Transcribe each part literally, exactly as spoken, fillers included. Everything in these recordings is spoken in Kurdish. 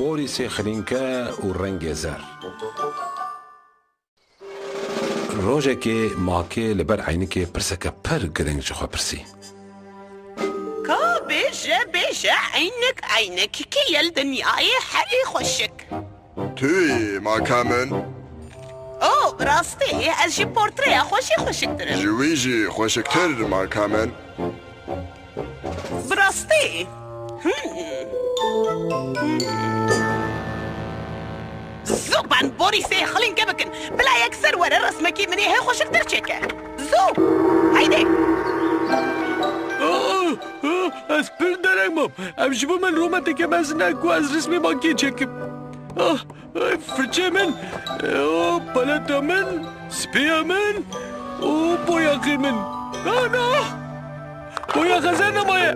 Borîsê xilînke û rengê zer. Rojekê makê li ber eynikê pirseke pir girîng ji xwe pirsî. Ka bêje, bêje, eynik, eynik, kî ye li dinyayê herî xweşik? Tu yî, maka min. O, bi rastî, ez ji portreya xwe jî xweşiktir im. Ji wî jî xweşiktir, maka min. Bi rastî. Hmm. Zû ben Borîsê xilînke bikin. Bila yekser were resmekî min ê hê xweşiktir çêke. Zû. Heydê. Ah, ah, ez pir dereng bûm. Ev ji bo min rûmeteke mezin e ku ez resmê makê çêkim. Ah, Firçê min, o paleta min, spiya min û boyaxê min. Ana! Boyaxa zer nemaye.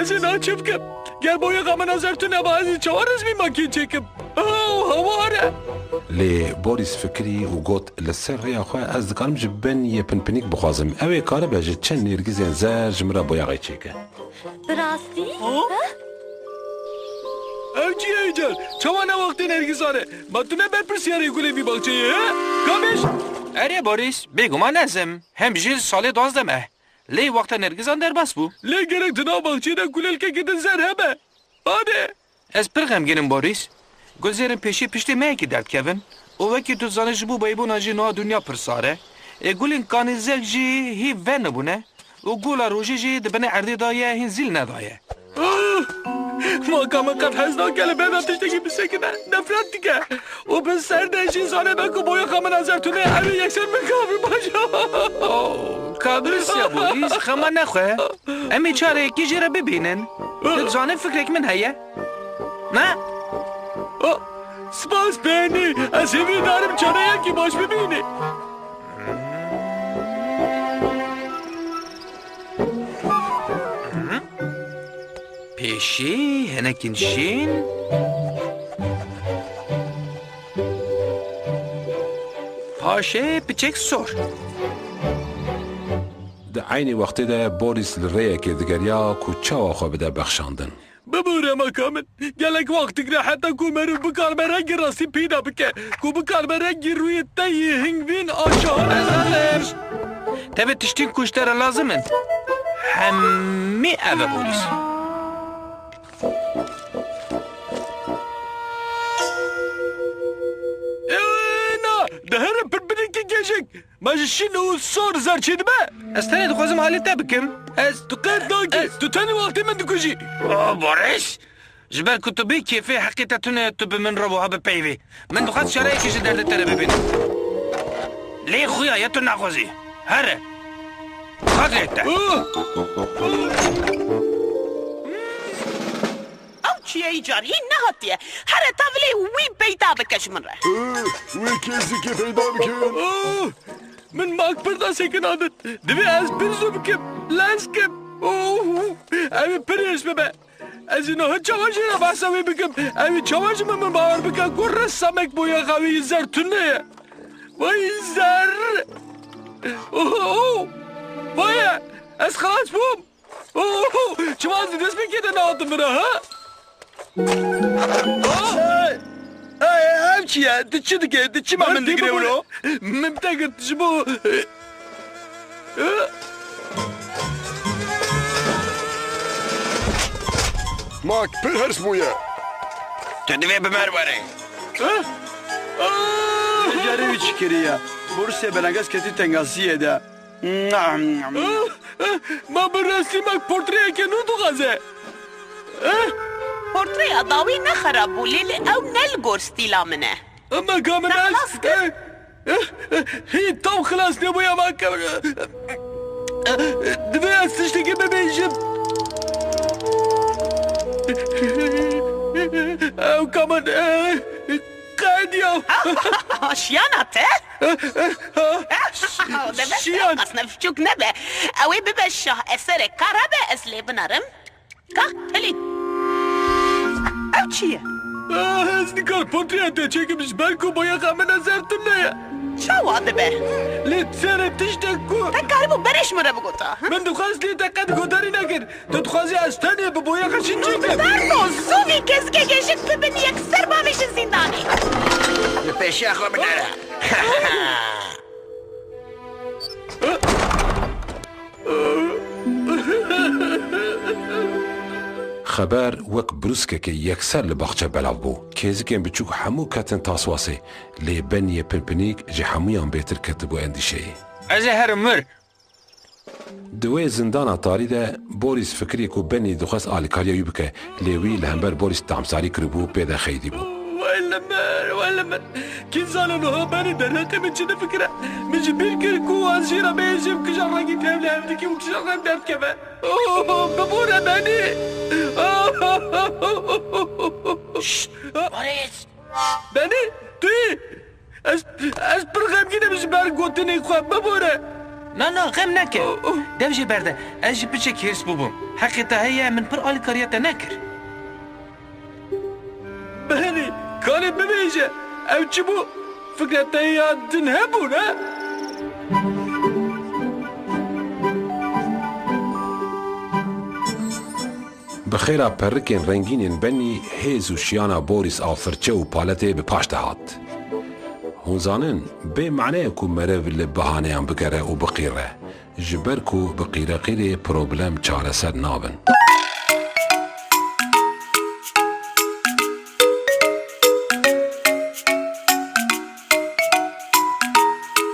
Ez ê niha çi bikim? Ger boyaxa min a zer tune ba, ez ê çawa resmî makî çêkim? Oh, hawar e! Lê Borîs fikirî û got, li ser rêya xwe ez dikarim ji Ben yê pinpinîk bixwazim. Ew ê karibe ji çend nêrgizên zer ji min re boyaxê çêke. Bi rastî? Ha? Ha? Ev çi ye îcar? Çawa ne wextê nergizan e? Ma tu ne berpirsiyarê gulê vî baxçeyê, he? Ka bêj? Erê Borîs, bêguman ez im. Hem jî salê duwazdeh me. Lê wexta nergizan derbas bû. Lê gerek di nav baxçeyê de kulelkeke din zer hebe. Hadi. Ez pir xemgîn im Borîs. Gulzêrên pêşî piştê me yekî derdikevin. Û wekî tu dizanî ji bo beybûna jî niha dinya pir sar e. Ê gulên kanîzek jî hî venibûne. Û gola rojê jî di binê erdê de ye, hîn zîl nedaye. Ah! Maka min qet hez nake li benda tiştekî bisekine. Nefret dike. Û bi ser de jî zane da ku boyaxa min a zer tune, ew ê yekser min kavî baş. Oh, ka durist ya Borîs, xema nexwe. Em ê çareyekî jê re bibînin. Tu dizanî fikrek min heye. Ne? Oh, spas Benî. Ez hêvîdar im çareyekî baş bibînî. Pêşî, hinekîn şîn. Paşê piçek sor. Di eynî wextê de Borîs li rêyekê digeriya ku çawa xwe bide bexşandin. Bibûre maka min. Gelek wext digre heta ku merûv bikaribe rengê rastî peyda bike. Ku bikaribe rengê rûyê te yê hingvîn a şahane. Ez hazir. Tevî tiştên ku ji te re lazim in. Hemî ev e Borîs. Ê, na, dihere pirpirîkî gejek. Ma ji şîn û sor zer çêdibe? Ez tenê dixwazim alî te bikim. Ez... Tu qet nakî. Ez... Tu tenê wextê min dikujî. Oh, Boris! Ji ber ku tu bê kêfê heqê te tune, tu bi min re wiha bipeyivî. Min dixwest çareyekê ji derdê te re bibînim. Lê xuya ye tu naxwazî. Here. Xatirê te. Oh! Ew çi ye îcar hîn nehatiye. Here tevlê wî peyda bike ji min re. Wê kesîkê peyda bikin. Oh! Min mak pir da sekinandin. Divê ez pir zû bikim. Lez kim. Oh! Ew ê pir hêrs bibe. Ez ê niha çawa jê re behsa wê bikim? Ew ê çawa ji min, min bawer bike ku ressamek boyaxa wî zer tune ye? Vay zer! Oh! Vaye! Ez xilas bûm! Oh, çima ez di destpêkê de nehatim vira, ha? Ey, ey, ev çi ye? Tu çi dikê? Tu çima min digire wilo? Min bi te girt ji bo... Mak pir hirs bûye. Tu divê bi me re were. Carê wî çi kiriye? Borîsê belengaz ketî tengasiyê de. Ma bi rastî mak portreyeke nû dixwaze? Portreya dawî ne xerab bû, lê, lê ew ne li gor stîla min e. Maka min ez... Hî tam xilas nebûya maka min. Divê ez tiştekî bibêjim. Ew ka min... Qediya. Şiyana te? Deve Şiyan. Qasne piçûk nebe. Ew ê bibe şah eserê kara be ez lê binerim. Ka, hilî. Ew çi ye? Ah, ez nikar portreya te çêkim ji ber ku boyaxa min a zer tune ye. Çawa dibe? Lê serê tiştek ku Te karibû berê ji min re bigota. Min dixwest lê te qet guhdarî nekir. Tu dixwazî ez tenê bi boya xeşîn çêkim. Ferdo, zû vî kezikekê ji tu bin yekser bavêjin zîndanê. Li pêşiya xwe binêre. Xeber wek brûskekê yekser li baxçe belav bû. Kêzikên biçûk hemû ketin taswasê, lê Beniyê Pinpinîk ji hemûyan bêtir ketibû endîşeyê. Ez ê herim wir. Di wê zindana tarî de Borîs fikirî ku Benî dixwest alîkariya wî bike, lê wî li hember Borîs tamsarî kiribû û pê de xeydî bû. Wey li min, wey li min. Kî zane niha Benî derheqê min çi difikire? Min ji bîr kir ku ez jê re bêjim kija rengî tevli hev dike û kija reng derdikeve. Oh, bibore Benî. Şşt! Borîs! Benî, tu yî? Ez, ez pir xemgîn im ji ber gotinên xwe. Bibore. Na, na, xem neke. Dev jê berde. Ez ji piçek hêrs bûbûm. Heqê te heye, min pir alîkariya te nekir. Benî, kanê bibêje. Ew çi bû? Fikra te ya din hebû, ne? Bi xêra perikên rengînên Benî, hêz û şiyana Borîs a firçe û paletê bi paş de hat. Hûn zanin, bê mane ye ku merev li bihaneyan bigere û biqîre, ji ber ku bi qîreqîrê problem çareser nabin.